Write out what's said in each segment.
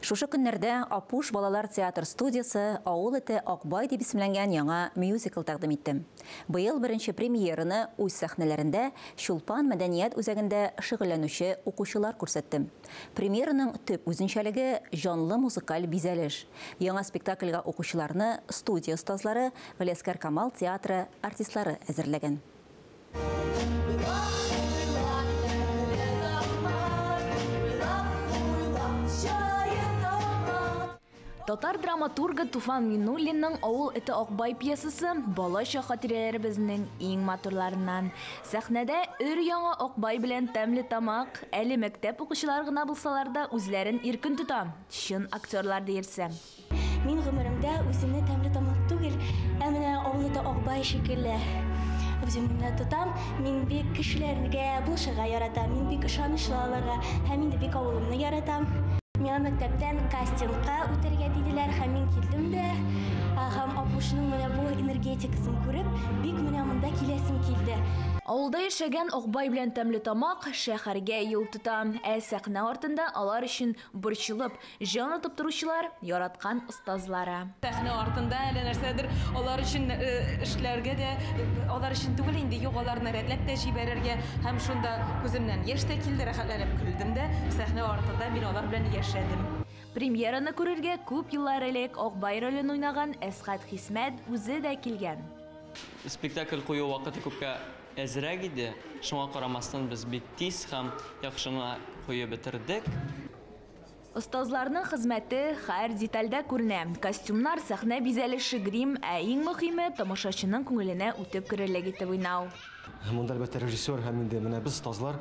Шушы көннәрдә Апуш балалар театр студиясе Авыл эте Акбай дип исемләнгән яңа мюзикл тәкъдим итте. Быел беренче премьераны үз сәхнәләрендә Чулпан мәдәният үзәгендә шөгыльләнүче укучылар күрсәтте. Премьераның төп үзенчәлеге, җанлы музыкаль бизәлеш. Яңа спектакльгә укучыларны студия остазлары, Галиәсгар Камал театры артистлары әзерләгән. Татар драматургы Туфан Миннуллинның Авыл эте Акбай пьесасы балачак хатирәләребезнең иң матурларыннан. Сәхнәдә өр-яңа Акбай белән тәмле тамак, әле мәктәп укучылары гына булсалар да үзләрен иркен тота, чын актерлар диерсең. Мин гомеремдә үземне тәмле тамак түгел, ә менә авыл эте Акбай шикелле үземне тотам. Мин бик кешеләргә булышырга яратам, мин бик ышанычлы аларга һәм инде бик авылымны яратам. Миңа мәктәптән кастингка үтәргә диделәр һәм мин килдем дә һәм Апушның менә бу энергетикасын күреп, бик менә монда киләсем килде. Авылда яшәгән Акбай белән Тәмлетамак шәһәргә юл тота. Ә сәхнә артында алар өчен борчылып, Җан атып торучылар, яраткан остазлары. Сәхнә артында әле нәрсәдер алар өчен эшләргә дә, алар өчен түгел инде, юк, аларны рәтләп тә җибәрергә. Һәм шунда күземнән яшь тә килде, рәхәтләнеп көлдем дә. Сәхнә артында мин алар белән яшәдем. Премьераны күрергә күп еллар элек Акбай ролен уйнаган Әсгать Хисмәт үзе дә килгән. Спектакль кую вакыты күпкә әзрәк иде, шуңа карамастан без бик тиз һәм яхшы гына куеп бетердек. Остазларның хезмәте һәр детальдә күренә. Костюмнар, сәхнә бизәлеше, грим, ә иң мөхиме, тамашачының күңеленә үтеп керерлек итеп уйнау. Монда, әлбәттә, режиссер һәм инде менә без, остазлар,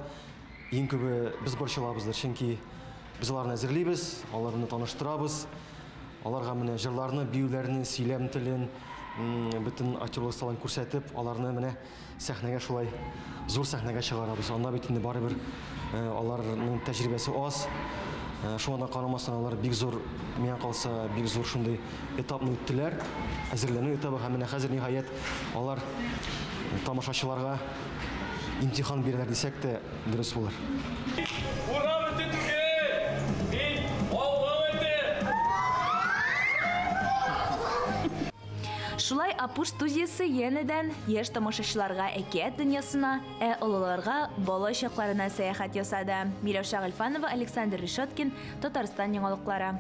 иң күбе без борчылабыздыр, чөнки без аларны әзерлибез, аларны таныштырабыз, аларга менә җырларны, биюләрне, сөйләм телен, бөтен актерлык осталыгын күрсәтеп, аларны менә Сәхнәгә шулай зур сәхнәгә чыгарабыз. Анда бит инде барыбер э, аларның тәҗрибәсе аз. Э, шуңа да карамастан алар бик зур, миңа калса, бик зур шундый этапны үттеләр. Әзерләнү этабы һәм менә хәзер ниһаять алар тамашачыларга имтихан бирәләр дисәк тә дөрес булыр. Урам эте түгел, мин авыл эте! Шулай Апуш студиясе янәдән яшь тамашачыларга әкият дөньясына, ә олыларга бала чакларына сәяхәт ясады. Миләүшә Гыйльфанова, Александр Решеткин, Татарстан яңалыклары.